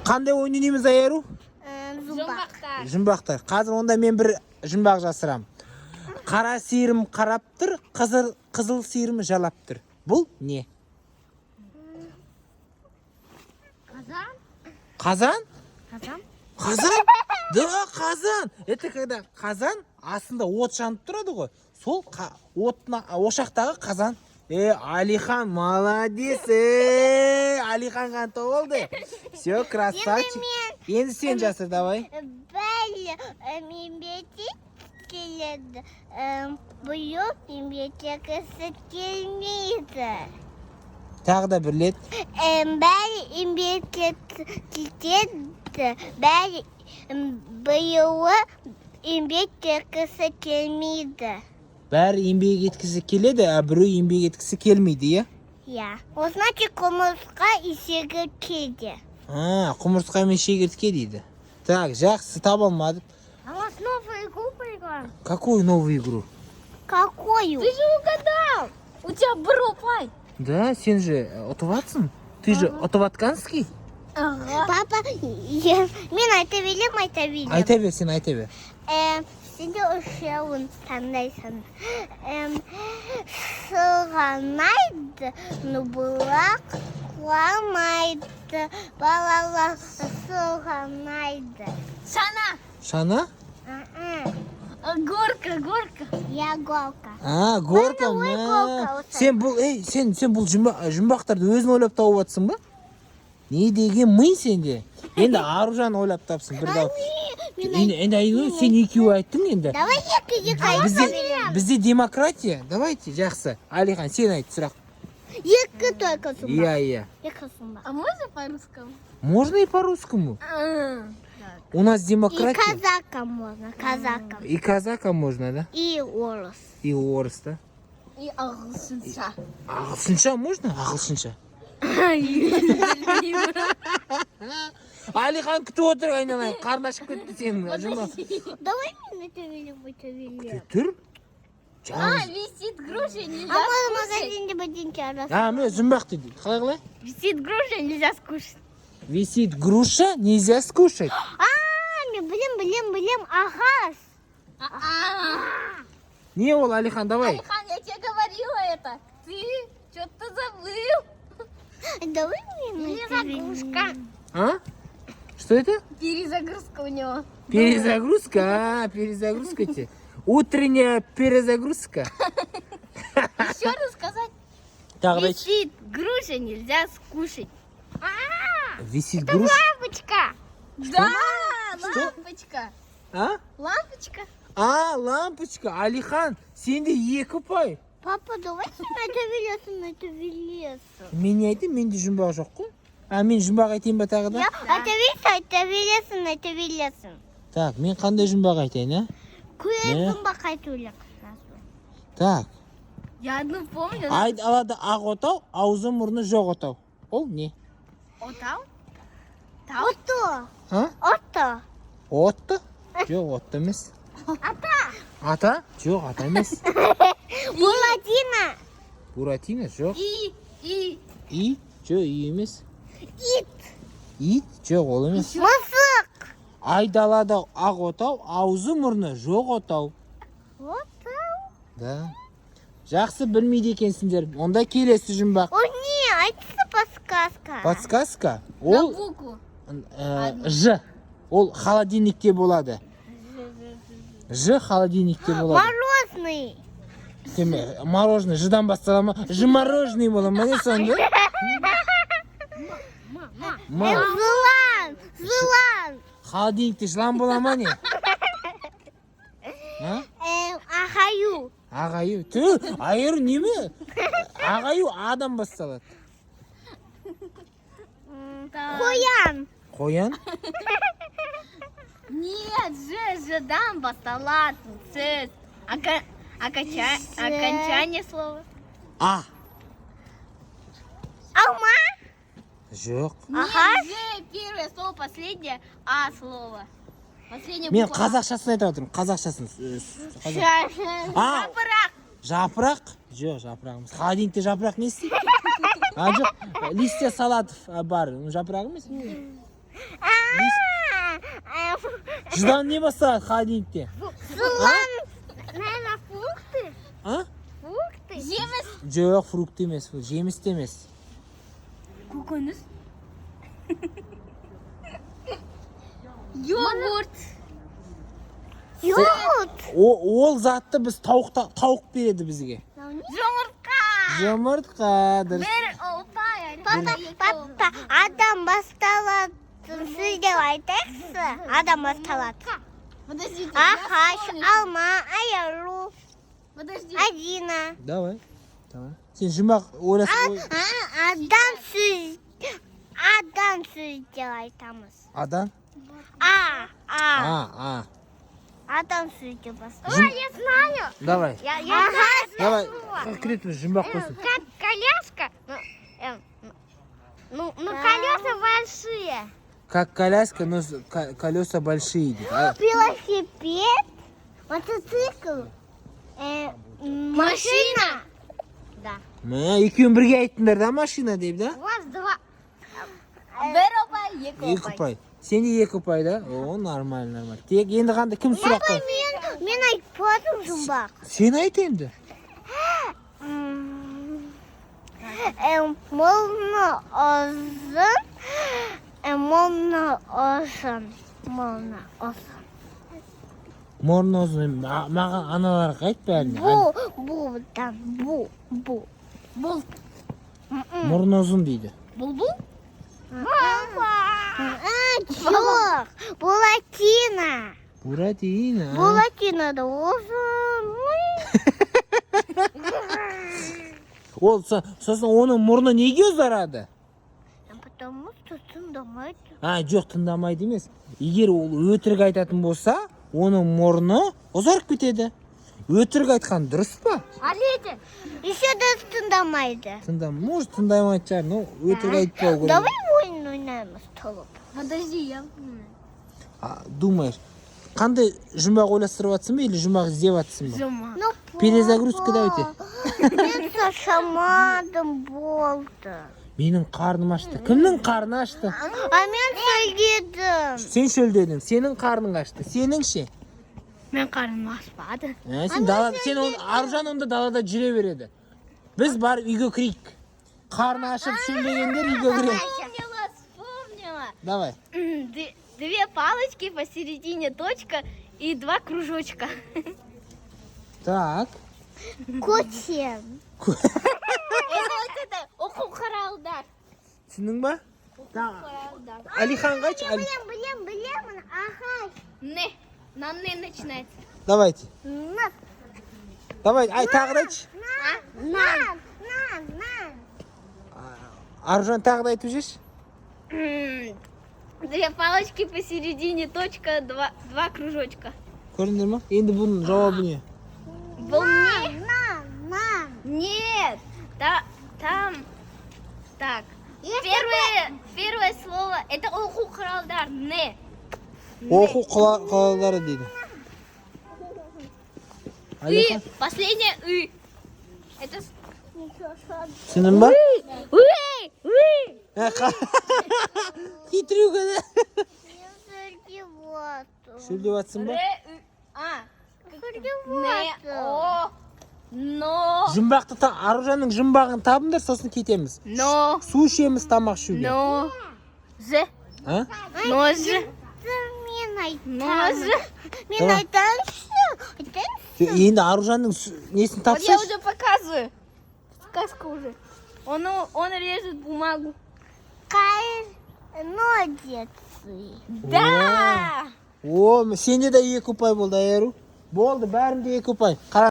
Қандай ойын ойнаймыз, Айару? Жұмбақтар. Жұмбақтар. Қазір онда мен бір жұмбақ жасырам. Қара сиырым қарап тұр, қызыл сиырым жалап тұр. Бұл не? Қазан. Қазан? Қазан. Қазан? Да, қазан. Это когда қазан астында от жанып тұрады ғой. Сол ошақтағы қазан. Е, Алихан, молодец. Е, Алихан ғана тауып алды. Все, красавчик. Енді сен жасыр, давай. Бәрі еңбекке келеді. Биыл еңбектегісі келмейді. Тағы да бір рет. Бәрі еңбекке кетеді. Бәрі биылы еңбектегісі келмейді. Бәрі еңбек еткісі келеді, а біреу еңбек еткісі келмейді, иә? Иә. Ол значит құмырсқа есегі келді. А, құмырсқа мен шегіртке дейді. Так, жақсы, таба алмадық. А у нас новую игру поиграем. Какую новую игру? Какую? Ты же угадал. У тебя бір ұпай. Да, сен же ұтып атсың. Ты же ұтып атканский. Ага. Папа, мен айта беремін, айта беремін. Айта бер, сен айта бер. Сен де үшеуін таңдайсың. Сырғанайды, но бірақ құламайды. Балалар сырғанайды. Шана. Шана? М-м. Горка, горка. Я горка. А, горка. Ой, Мә. горка осы. Сен бұл, ей, сен бұл жұмбақтарды өзің ойлап тауып жатсың ба? Не деген ми сенде? Енді Аружан ойлап тапсын бір дау. Енді Айгүл, сен екеуі айттың енді. Давай екі екі айта Бізде, беремін. бізде демократия. Давайте, жақсы. Алихан, сен айт сұрақ. Екі только сұмбақ. Иә. Екі сұмбақ. А можно по-русскому? Можно и по-русскому. У нас И демократия. казакам можно, казакам. И казакам можно, да? И орыс. И орыс, да? И ағылшынша. Ағылшынша можно? Ағылшынша. Алихан күтіп отыр, айналайын. Қарны ашып кетті сенің. Жұмбақ. Давай мен айта беремін, айта беремін. Тұр. А, висит груша, нельзя А мы в скушать. магазине бірдеңке арасы. А, міне жұмбақ дейді. Қалай, қалай? Висит груша, нельзя скушать. Висит груша, нельзя скушать. А, мен білем, білем, білем, ағаш. А-а. Не ол, Алихан, давай. Алихан, я тебе говорила это. Ты что-то забыл. Давай мен айта беремін. Перезагрузка. А? Что это? Перезагрузка у него. Перезагрузка. А, перезагрузка те. Утренняя перезагрузка. Еще раз сказать. Тағы да айтшы. Висит груша, нельзя скушать. Висит груша. Лампочка. Да, Что? лампочка. А? Лампочка. А, лампочка. Алихан, сенде екі ұпай. Папа, давай сен айта бересің, айта бересің. Мен не айтайын, менде жұмбақ жоқ қой. А, мен жұмбақ айтайын ба тағы да? Я айта бересің, айта бересің, айта бересің. Так, мен қандай жұмбақ айтайын, а? Көп Не? жұмбақ айту керек сразу. Так, Я одну помню. айдалада ақ отау, аузы мұрны жоқ отау. Ол не? Отау? Тау? Ото, А? ото. Отты? Жоқ, отты емес. Ата. Ата? Жоқ, ата емес. Буратино. Буратино? Жоқ. И, и. И? Жоқ, и емес. Ит. Ит? Жоқ, ол емес. Мысық. Айдалада ақ отау, аузы мұрны жоқ отау. Отау. Да. Жақсы, білмейді екенсіңдер. Онда келесі жұмбақ. О, не, айтсы подсказка. Подсказка. На Ол букву. Ж. Ол холодильникте болады. Ж холодильникте болады. Морозный. Деме, мороженое ждан бастала ма? Ж мороженое бола ма не сонда? Ма. Жылан. Жылан. Холодильникте жылан бола ма не? А? Ағаю. Ағаю. Ту, айыр неме? Ағаю адам басталады. Қоян. Қоян? Нет, Ж, Ж, дам, басталат, Ц. Окончание слова. А. Алма. Жоқ. Нет, Ага. Ж, первое слово, последнее, А слово. Последняя Мен буква А. қазақшасын айтып отырмын. Қазақшасын. А, Жапырақ. жапырақ? Жоқ, жапырақ емес. Холодильникте жапырақ не істейді? А, жоқ, листья салатов бар. Оның жапырақ емес. Ж-дан не басталады холодильникте? Жылан. Наверное, фрукты. А? Фрукты. Жеміс. Жоқ, фрукт емес, бұл жеміс те емес. Көкөніс. Йогурт. Йогурт. Ол затты біз тауықта, тауық береді бізге. Жұмыртқа. Жұмыртқа, дұрыс. Бір ұпай. Папа, папа, адам басталады. Сіз деп айтайықшы. Адам басталады. Подождите. Ағаш, алма, аяру, Подожди. Адина. Давай. Давай. Сен жұмбақ ойлас. Адам сөз, адам сөз деп айтамыз. Адан? А, а, А, а. адам сөз деп басталады. Жум- Я знаю. Давай. Я знаю. Давай. Кіре тұр, жұмбақ қойсын. Как коляска. Ну, колеса большие. Как коляска, но колеса большие дейді. Велосипед, мотоцикл, машина. Да. Мә, екеуін бірге айттыңдар да, машина деп да? У вас два. Бір ұпай, екі Екі ұпай. Сенде екі ұпай да? О, нормально, нормально. Тек енді қандай, кім сұрақ қой? Мен айтпадым жұмбақ. Сен айт енді. Мұрны ұзын, мұрны ұзын, мұрны ұзын. Мұрны ұзын. Маған аналарға айт бәріне. Бу, будан, бу, бу. Бұл. Мұрны ұзын дейді. Бұл-бұл? Жоқ, Буратино. Буратино. Буратино да ұзын. Ол сосын оның мұрны неге ұзарады? Потому что тыңдамайды. А, жоқ, тыңдамайды емес. Егер ол өтірік айтатын болса, оның мұрны ұзарып кетеді. Өтірік айтқан дұрыс па? Алите. Еще да тыңдамайды. Тыңда, может, тыңдамайтын шығар, но өтірік айтпау керек. Давай ойын ойнаймыз толып. Подожди, я... А, думаешь, қандай жұмбақ ойластырып жатсың ба или жұмбақ іздеп жатсың ба? Жұмбақ. Ну, Перезагрузка давайте. Мен шаршамадым, болды. Менің қарным ашты. Кімнің қарны ашты? А мен шөлдедім. Сен шөлдедің, сенің қарның ашты. Сенің ше? Мен қарным ашпады. Ә, сен дала, сен Аружан онда далада жүре береді. Біз барып үйге кірейік. Қарны ашып шөлдегендер үйге кіреді. Вспомнила, вспомнила. Давай. Две палочки, посередине точка и два кружочка. Так. Көтен. Это вот это, оқу құралдар. Түсіндің ба? Құралдар. Алиханға айтшы. Білем, білем, білемін. Ағаш. Не, на не начинается. Давайте. Нан, Давай, ай, тағы да айтшы. нан, нан, нан. Аружан, тағы да айтып жіберші. Две палочки, посередине точка, два кружочка. Көрдіңдер ма? Енді бұның жауабы не? Бұл не? Нан, нан. Нет, там, так. Первое слово, это оқу құралдар, не. Оқу құралдары дейді. И, Алихан, последнее и. Это... түсіндің ба? Уй! Уй! Ә, хитрюга да. Мен шөлдеп отырмын. Шөлдеп жатсың ба? Р, ү, а. Шөлдеп Не, отырмын. о, но, Жұмбақты Аружанның жұмбағын табыңдар, сосын кетеміз. но, Су ішеміз, тамақ ішуге. но, з, А? но, з, Мен но, айтамын. з. Мен Давай. айтайыншы. Айтайыншы. Енді Аружанның несін Вот я тапсайшы. уже показываю. Сказка уже. Он режет бумагу. Қайыр ножницы. Да! О, сенде де екі ұпай болды, Айару. Болды, бәрінде екі ұпай. Қара.